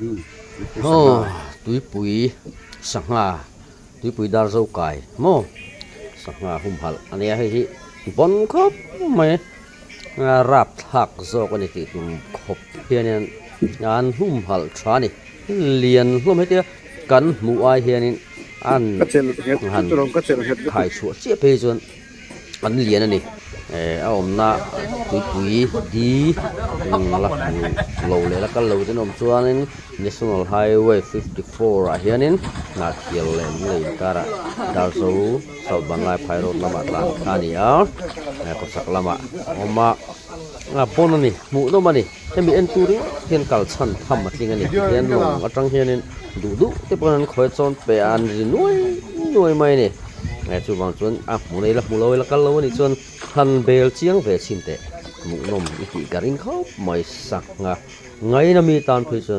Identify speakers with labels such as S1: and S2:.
S1: Aw tuipui sangha tuipui dar zo kai maw sangha humhalh a nia hei hi bawn khawp mai a rapthlak zawk a ni tih tum khawp hianin an humhalh tha a ni lian hlawm hetia kan hmuh ai hianin an han khai chhuah chiah phei chuan. An lian a ni. Eh a awmna tuipui di la hmu lo leh la kal lo ten awm chuanin National Highway 54 ah hianin Hnahthial leh Lunglei inkarah Darzo South Banglai Phai Road lamah tlan kha a ni a, eh kawchhak lamah a awm a, a pawn a ni, hmuhnawm a ni. Hemi en tur ringawt hian kal chhan tham a tling a ni. Tihian lawng atang hianin duh duh te pawhin an khawi chawn pe a, an ri nuai nuai mai a ni. Chuvang chuan a hmu nei la hmu lo ila kal lo a nih chuan han bel chiang ve chhin teh hmuhnawm i tih ka ring khawp mai sangha ngaina mi tan phei chuan.